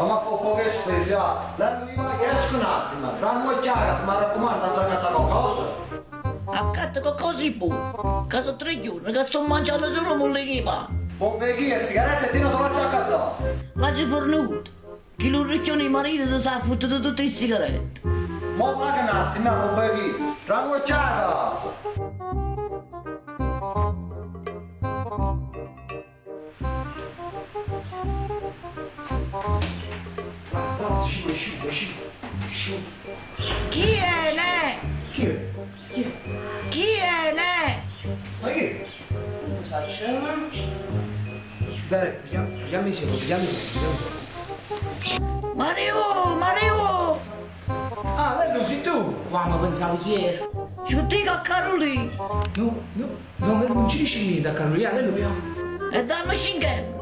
Fammi fare poche spese, ah. Lello, io vai, esco un attimo. Dammi chiara, se mi raccomando, ha già qualcosa. Accatta qualcosa di buono, che sono tre giorni che sto mangiando solo molliche di pane. Buon vecchio, sigarette e ti non te l'ho già accattato. Ma c'è fornuto, che l'orricchione di marito ti sa fottuto tutte le sigarette. Mo paga un attimo, buon vecchio. Dammi chiara. Scivola, scivola, scivola, scivola. Chi è, ne? Chi è? Chi è? Chi è, ne? Ma chi è? Dai, pigliamo, pigliamo insieme, pigliamo insieme, pigliamo insieme. Mario, Mario! Ah, Lello, sei tu? Ma ma pensavo chi era? Ci dico a Carolina No, no, no, Lello, non ci dici niente a Carolina, Lello, via. e dammi 5 euro.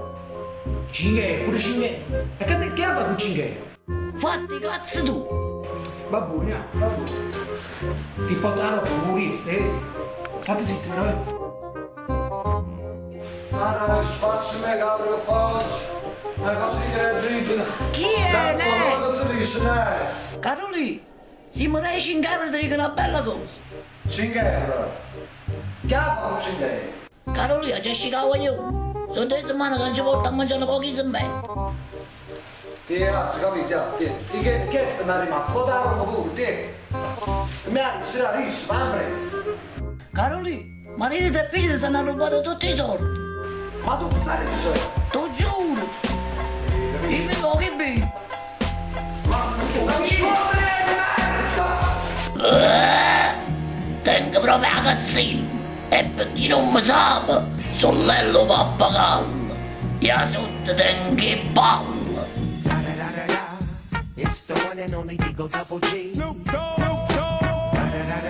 5 pure 5 E che, che fa con 5 Fatti i cazzi tu. Va buono, va buono. Ti porto la roba, moriste, eh? State zitto, però, eh. Guarda, spacci me, cavolo, che faccio? Una cosa incredibile. Chi è, Dai, ne? ma cosa si dice, ne? Carolina, se mi dai 5 euro ti dico una bella cosa. 5 euro. Che fa con 5 euro? Carolina, c'è scicato io. Sono due settimane che non ci porto a mangiare pochi sementi. Ti cazzo, capito? Ti, ti, che, che mi è rimasto? Poi da roba pure, ti. Mi ha riuscito a riuscire, ma preso. Carolina, marito e figlio ti hanno rubato tutti i soldi. Ma tu stai dicendo? Te giuro. Io mi so che bevo. Ma non ci può merda! Tengo proprio la cazzina. E per chi non mi sa, sono Lello Pappagallo. E sotto tengo i balli. It's the one and only D-O Double G. Da-da-da-da-da.